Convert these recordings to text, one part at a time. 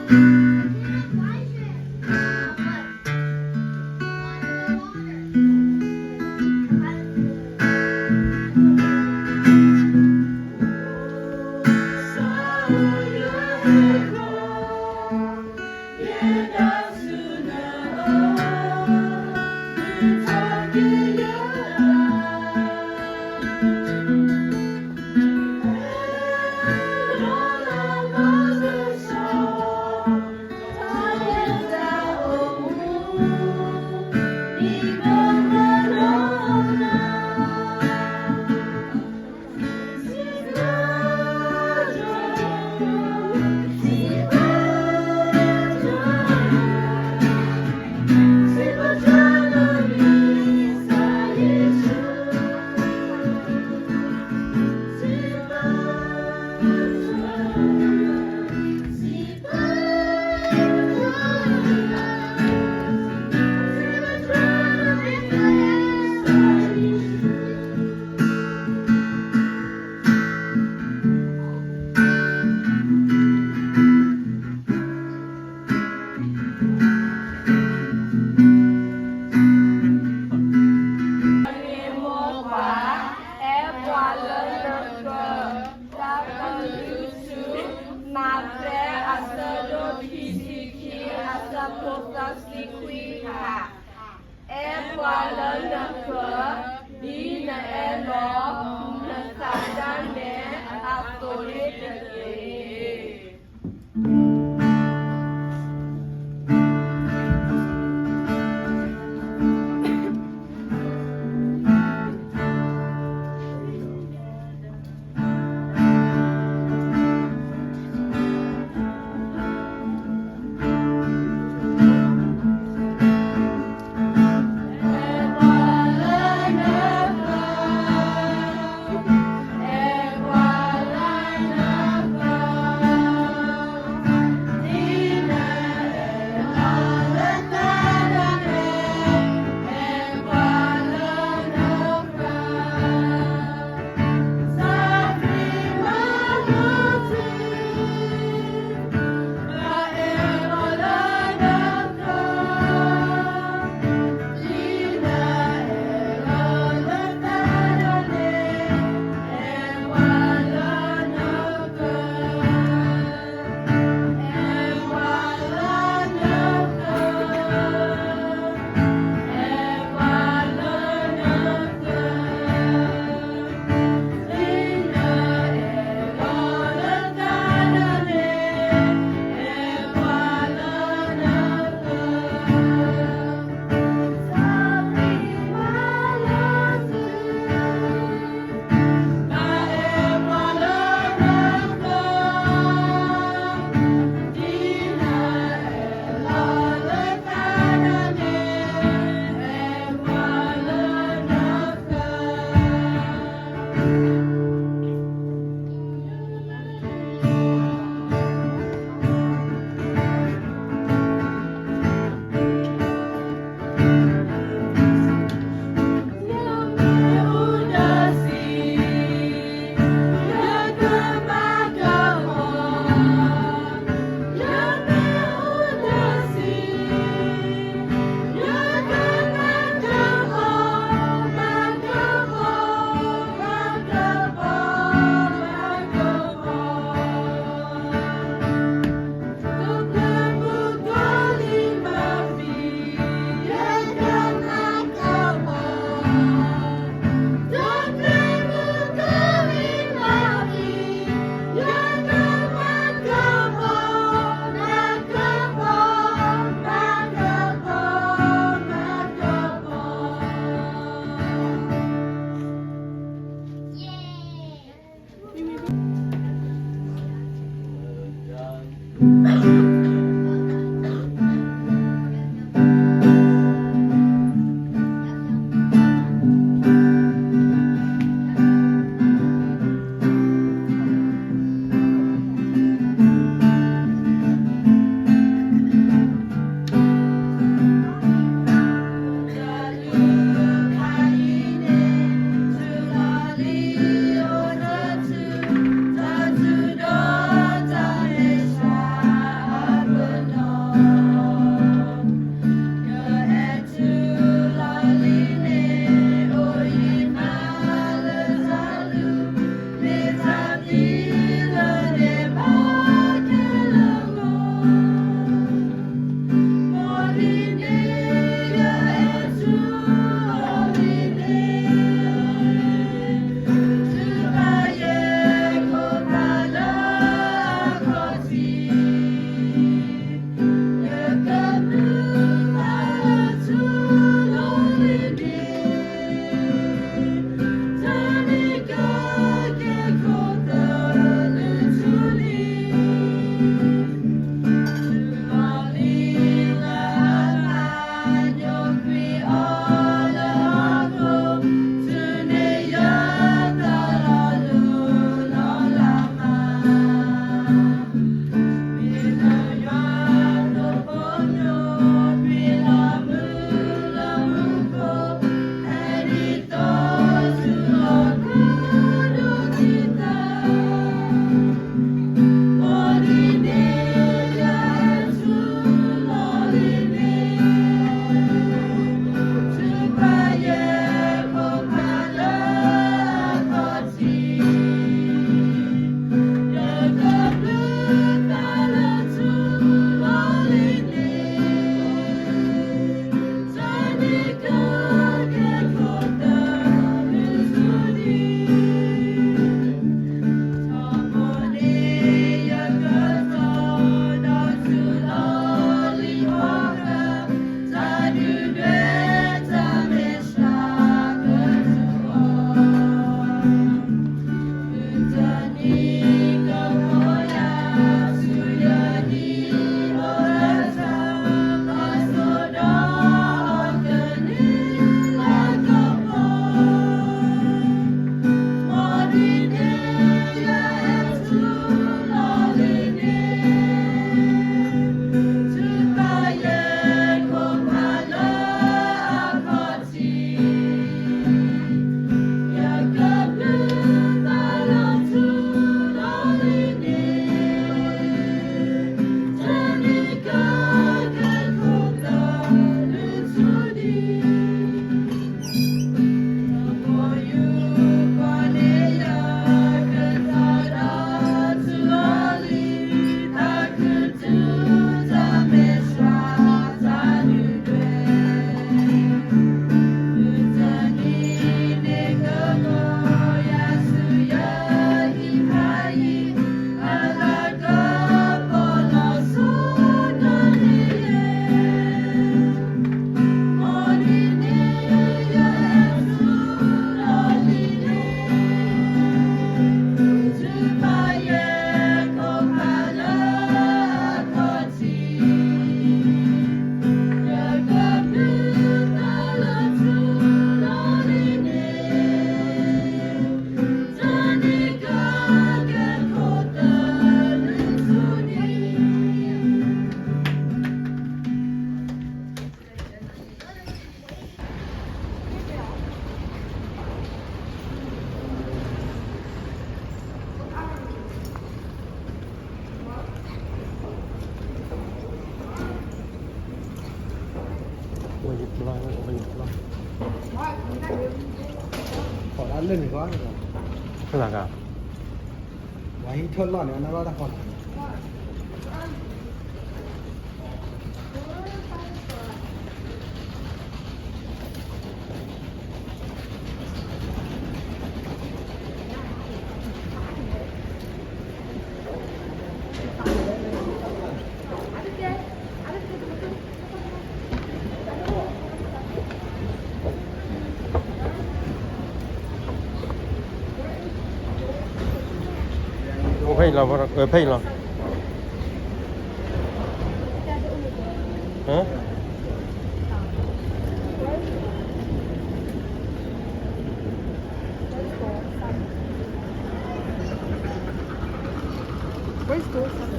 မိၢ်ပၢ်, အဲၣ်ပှၤလၢနဃၢၤ, တၢ်ကလုၢ်ထူ, မးသဲ အဆၢဒိၣ်ခံဆံခံ အဆၢဖိသၢဆံခွံတခါ, အဲၣ်ပှၤလၢနဃၢၤ, ဒ်နအဲၣ်လီၤ နသးဒၣ်နဲအသိးန့ၣ်တက့ၢ်. ယပျီ, ယပျီ, ဖီၣ်လၢန့ၣ်ကီး, လၢက, ဝၤဟံးထီၣ်လီၢ်န့ၣ် အနၢ်ဘၣ်တၢ်ဖီၣ်လီၢ်. ဖဲအံၤလီၤ, ဖဲအံၤလီၤ. Where's the door?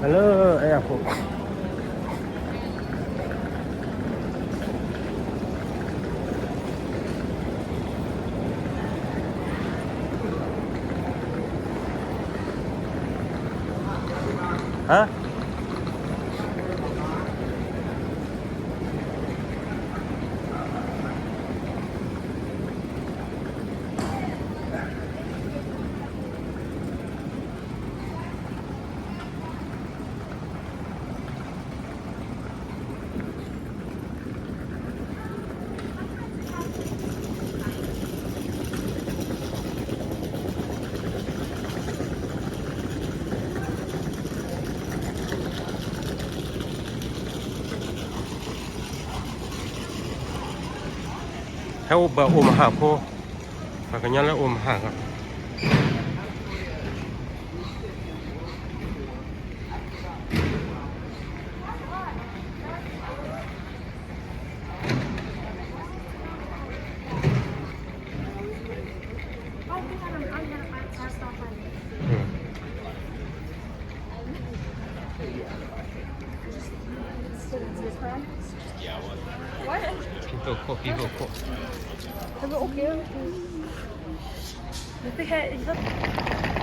Hello, airport. ဟါ ဟဲအိၣ်ဘၣ်အိၣ်မဟါဖိ, ပှၤကညီလၢအိၣ်မဟါကီး.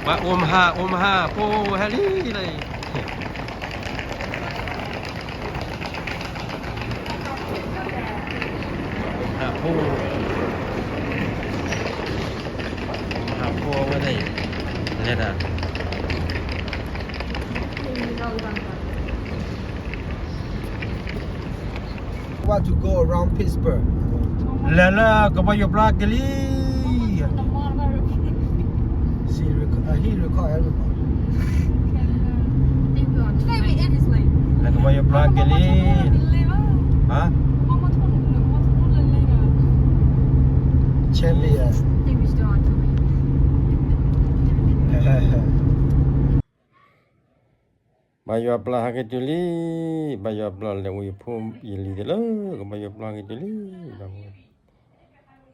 ပှၤအိၣ်မဟါ အိၣ်မဟါဖိဟဲလံလီၤ. အိၣ်မဟါဖိ, အိၣ်မဟါဖိဝဲဒၣ်အံၤ, လဲၤဒၣ် Want to go around Pittsburgh. လဲၤလၢကဘီယူၤပျီက့ၤလံ. See, record, uh, he record everybody. လၢကဘီယူၤပျီက့ၤလံ. ဟါ? Champion. ဘါယွၤပျီဟဲက့ၤတုၤလံ, ဘါယွၤပျီလဲၤအိၣ်ယဖိယလံၤသ့ၣ်လၢ ကဘါယွၤပျီဟဲက့ၤတုၤလံ.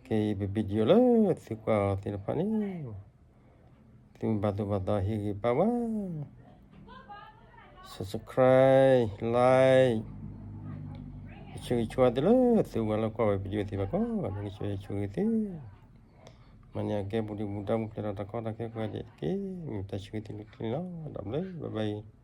ကဲ ပ video လၢသုကွၢ်အီၤသ့ၣ်တဖၣ်န့ၣ်, သုမ့ၢ်ဘၣ်သူၣ်ဘၣ်သးဟ့ၣ်ဂံၢ်ဘါဘၣ်, subscribe, like, ယဆိၣ်ဂ့ၤဆိၣ်ဝါသုလၢသုဝဲလၢကွၢ်ဝဲ video သ့ၣ်တဖၣ်ကိးဂၤဒဲး, ယဆိၣ်ဂ့ၤသု. မၤန့ၢ်အကဲပူၤဒံးပူၤဒါပူၤဖျဲးဒီးတၢ်ကီတၢ်ခဲကိးဂၤဒဲးတက့ၢ်. မ့ၢ်တၢ်ဆိၣ်ဂ့ၤသုလၢကျဲန့ၣ်လီၤ. ဒီးဘျၢ bye bye.